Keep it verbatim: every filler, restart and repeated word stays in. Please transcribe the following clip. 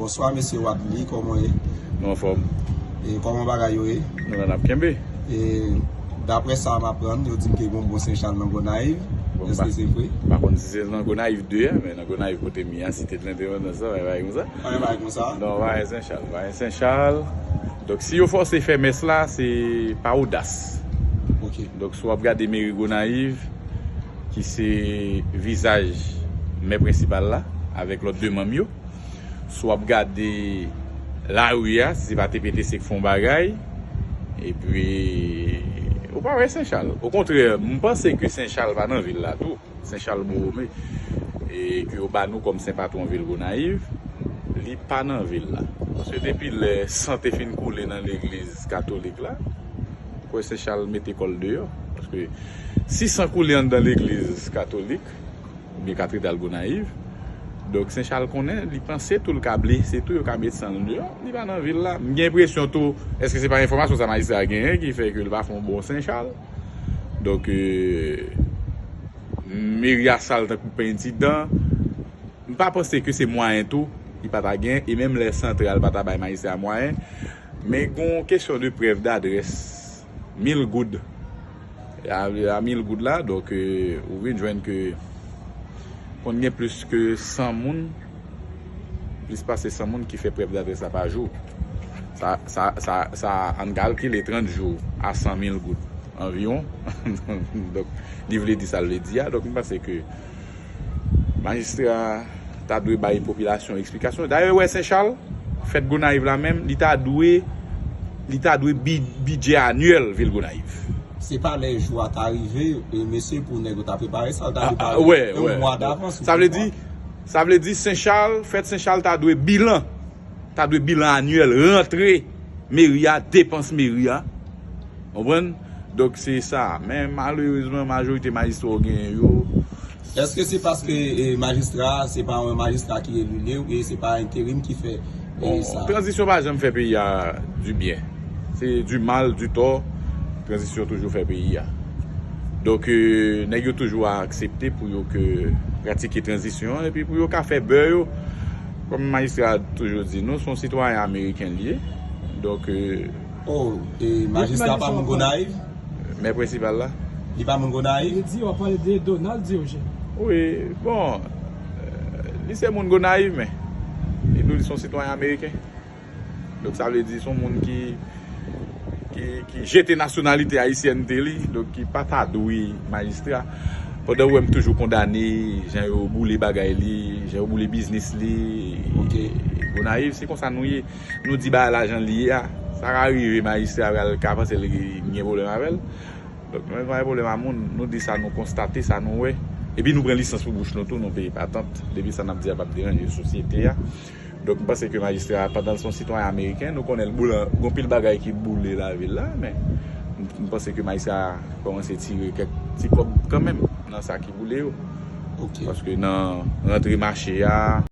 Bonswa, mesye Wadly, kòman w ye? Nou anfòm. E kòman bagay yo ye? Nou la n ap kenbe. E daprè sa m aprann, yo di m ke gen yon bon Sen Chal nan Gonayiv. Bon, Èske se vre? M pa konn si se nan Gonayiv de a, men nan Gonayiv kote m ye a, Site de Lendepandans la, bagay konsa. Anyen bagay konsa? Non, pa gen Sen Chal, pa gen Sen Chal. Donk, si yo fòse fè mès la, se pa odas. Ok. Donk, si w ap gade meri Gonayiv, ki se vizaj mè prensipal la, avèk lòt de manm yo, si w ap gade lari a, si se pa T P T C k fè yon bagay, epi ou pa wè Sen Chal. Okontrè, m panse ke Sen Chal pa nan vil la tou. Sen Chal Bowome, e ke yo ba nou kòm sen patwon vil Gonayiv, li pa nan vil la. Paske depi lè san te fin koule nan legliz katolik la, kwè Sen Chal mete kò l deyò. Paske si san koule anndan legliz katolik, oubyen katedral Gonayiv, donk Sen Chal konnen, li panse tou l ka blese tou, yo ka met san l deyò, li pa nan vil la. M gen enpresyon tou, èske se pa enfòmasyon sa majistra a genyen ki fè ke l pa fè yon bon Sen Chal? Donk, euh, meri a sal tankou penti dan. M pa panse ke se mwayen tou, li pa ta gen, e menm lè santral pa ta bay majistra a mwayen. Men gon kesyon de prèv dadrès, mil goud. A, a mil goud la, donk, euh, ou vin jwenn ke konn gen plis ke san moun, plis pase san moun ki fè prèv dadrès la pa jou. Sa, sa, sa, sa, ann kalkile trant jou a san mil goud anviwon. Donk, li vle di sa l vle di a. Donk, m panse ke majistra ta dwe bay popilasyon eksplikasyon. Dayè, wè, Sen Chal, fèt Gonayiv la menm, li ta dwe, li ta dwe bi-, bidjè anyèl vil Gonayiv. Se pa lè jou a ta rive, e mesye, pou nèg yo ta prepare sa, yo ta Ah, prepare ah, wè, yon wè. mwa davans. Sa vle di, sa vle di Sen Chal, fèt Sen Chal ta dwe bilan, ta dwe bilan anyèl, rantre meri a, depans meri a. Konprann? Donk, se sa. Men malerezman, majorite majistra w genyen yo, Èske se paske, e, majistra a, se pa yon majistra ki eli li, e se pa enterim ki fè, e, Bon, sa? Tranzisyon pa janm fè peyi a du bien. Se du mal, du tort. Tranzisyon toujou fè peyi a. Donk, euh, nèg yo toujou aksepte pou yo ke pratike tranzisyon an, epi pou yo ka fè bè yo. Kòm majistra a toujou di nou, se yon sitwayen ameriken li ye. Donk, euh, Oh, e, majistra pa moun Gonayiv? Mè prensipal la. Li pa moun Gonayiv? Li di, w ap pale de Donald Diogène. Wi, bon, euh, li se moun Gonayiv, men li di w li se yon sitwayen ameriken. Donk, sa vle di se yon moun ki, ki, ki jete nasyonalite ayisyènte li, donk ki pa ta dwe majistra. Pandan w wè m toujou kondane jan yo boule bagay li, jan yo boule biznis li. Ok. Gonayiv, se konsa nou ye. Nou di bagay la jan li ye a. Sa ka rive majistra pral ka panse li gen pwoblèm avè l. Donk, nou menm pa gen pwoblèm a moun. Nou di sa nou konstate, sa nou wè. Epi nou pran lisans pou bouch nou tou, nou peye patant. Depi sa n ap di a p ap deranje sosyete a. Donk, m panse ke majistra a, pandan l se yon sitwayen ameriken, nou konnen l boule, gon pil bagay ki boule lavil la, men m, m panse ke majistra a kòmanse tire kèk ti kòb kanmenm nan sa ki boule yo. Ok. Paske nan rantre mache a,